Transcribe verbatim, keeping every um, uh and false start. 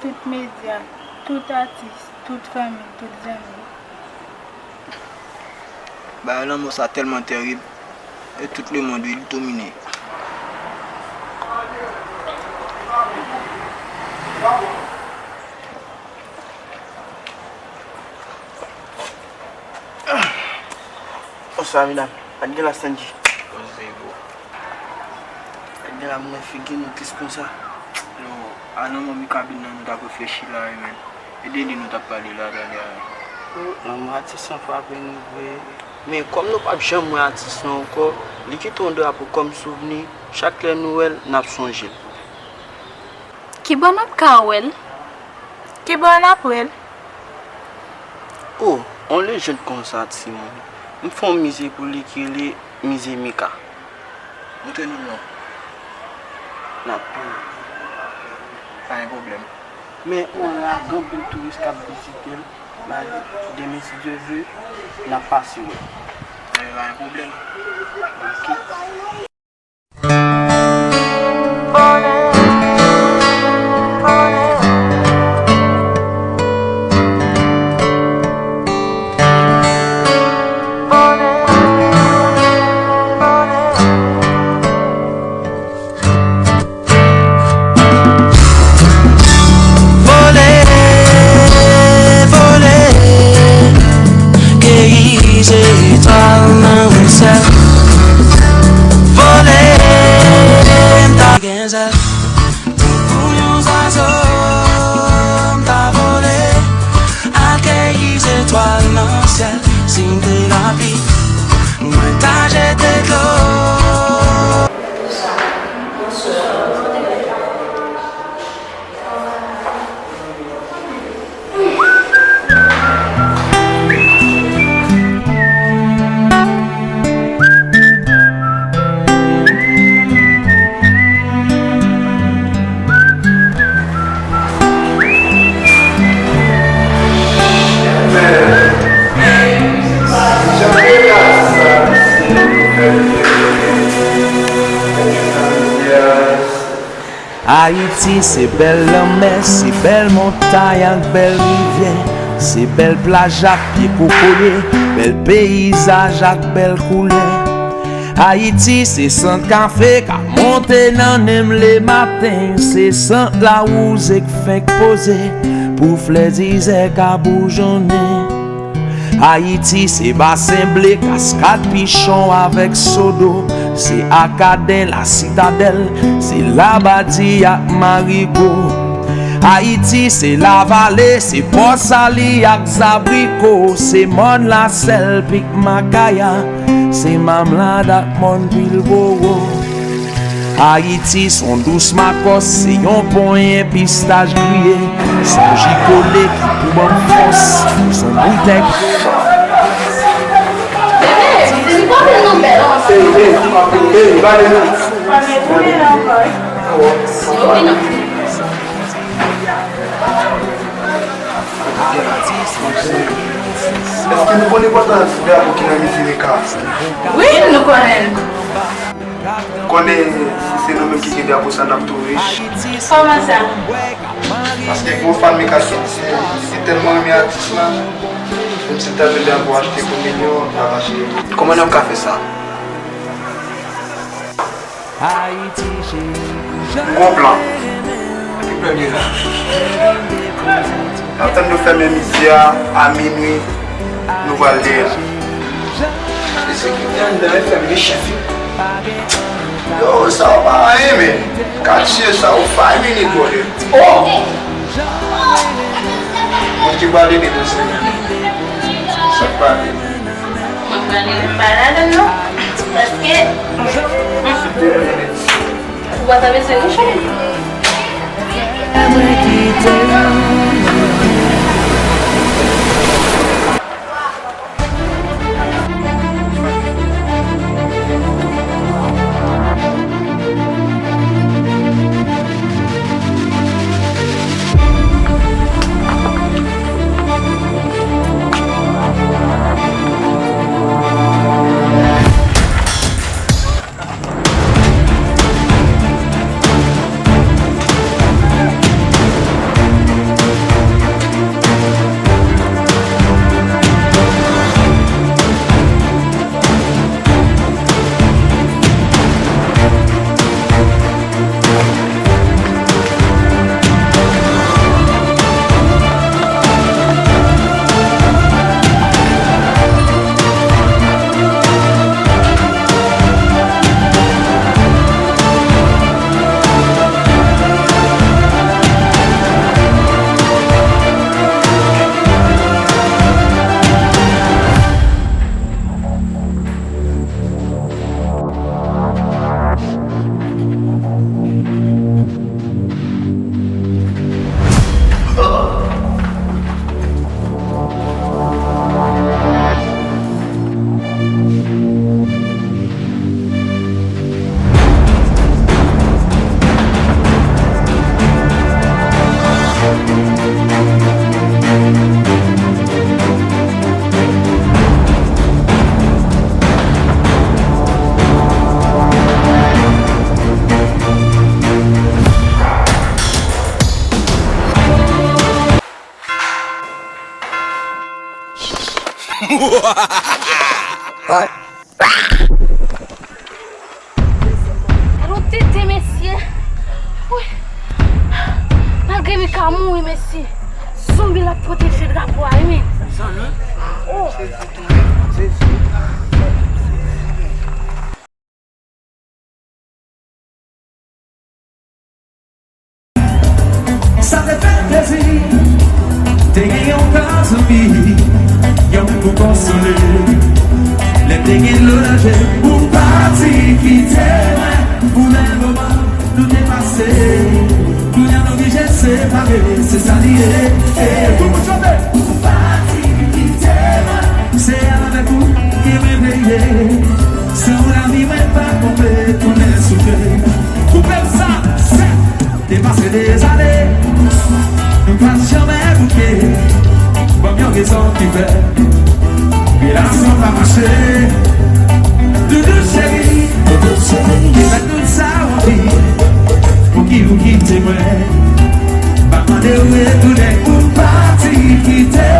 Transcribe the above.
Tout medya, tout atis, tout fanmi, tout zanmi. Bagay lanmò sa tèlman tèrib, e tout lemonn wi, li domine. Bonswa medam. Pa t gen la Stanley. Bonswa bro. Pa t gen la, mwen figi nou tris konsa. Yo, a nan mòmi kabin nan nou t ap reflechi la wi, men. E de li nou t ap pale la talè a. Lanmò atis lan frape nou vre. Men kòm nou p ap janm wè atis lan ankò, li kite yon drapo kòm souvni, chak lè nou wè l, n ap sonje l. Kibò n ap ka wè l? Kibò n ap wè l? O, yon lejand konsa, timoun. M fè yon mize pou li ki rele Mize Mika. Montre nou l non. N ap. Pa gen pwoblèm. Men, kounye a, gen anpil touris k ap vizite l. Demen, si Dye vle, n ap pase wè. Men, pa gen pwoblèm. Ok. Vole, vole, keyi zetwal nan syèl. Vole, m ta gen zèl. Tankou yon zwazo, m ta vole, al keyi zetwal nan syèl. Si m te lapli, mwen ta jete dlo. Ayiti se bèl lanmè, se bèl montay ak bèl rivyè, se bèl plaj ak pye kokoye, bèl peyizaj ak bèl koulè. Ayiti se sant kafe k ap monte nan nen m lematen, se sant lawouze k fenk poze pou flè dizè ka boujonnen. Ayiti se basen ble, kaskad Pichon avèk Sodo, se Akaden, Lasitadèl, se Labadi ak Marigo. Ayiti se Lavale, se Pòsali ak Zabriko, se Mòn Lasèl, Pik Makaya, se Mamlad ak Mòn Pilbowo. Ayiti s on dous makòs, se yon ponyen pistach griye, s on ji kole ki pou ban m fòs, s on boutèy. Èske nou konn enpòtans drapo ki nan mize Mika a? Wi, nou konnen l. Konnen si se nou menm ki gen drapo sa, n ap tou rich. Kòman sa? Paske gwo fan Mika se, se, se tèlman renmen atis la, menm si l ta jwenn drapo achte pou milyon, l ap achte. Kòman n ap ka fè sa? M gon plan. Ki plan w gen la? N ap tann yo fèmen mize a, a minwi, nou pral dèyè l. Mesye ki te anndan an fè m gen chèf yo. Yo, sa yo pa anyen, men. Katye sa yo five minute, brother. Oh! Moun ki pral ede nou se sa k pral ede. Mwen prale, m pa ladan non. Paske ou pa ta bezwen mouche. Gad yon tete, mesye. Wi. Malgre Mika mouri, mesye, zonbi la pwoteje drapo a, wi, men. Oh. Sa te fè plezi. Te gen yon granzanmi, yon moun pou konsole. Lè te gen dlo nan je, ou pati kite mwen. Pou lè moman nou te pase, kounye a nou oblije separe. Se sa li ye. Ou pati kite mwen. Se avèk ou ke mwen vle ye. San ou lavi mwen pa konprann, tounen soufle. Koupe m sa, sèt. Te pase dezane, nou pa t janmen bouke. Ban m yon rezon ki fè relasyon pa mache. Doudou cheri, doudou cheri, fè tout sa w anvi. Pouki ou kite mwen? Pa mande w retounen, ou pati kite.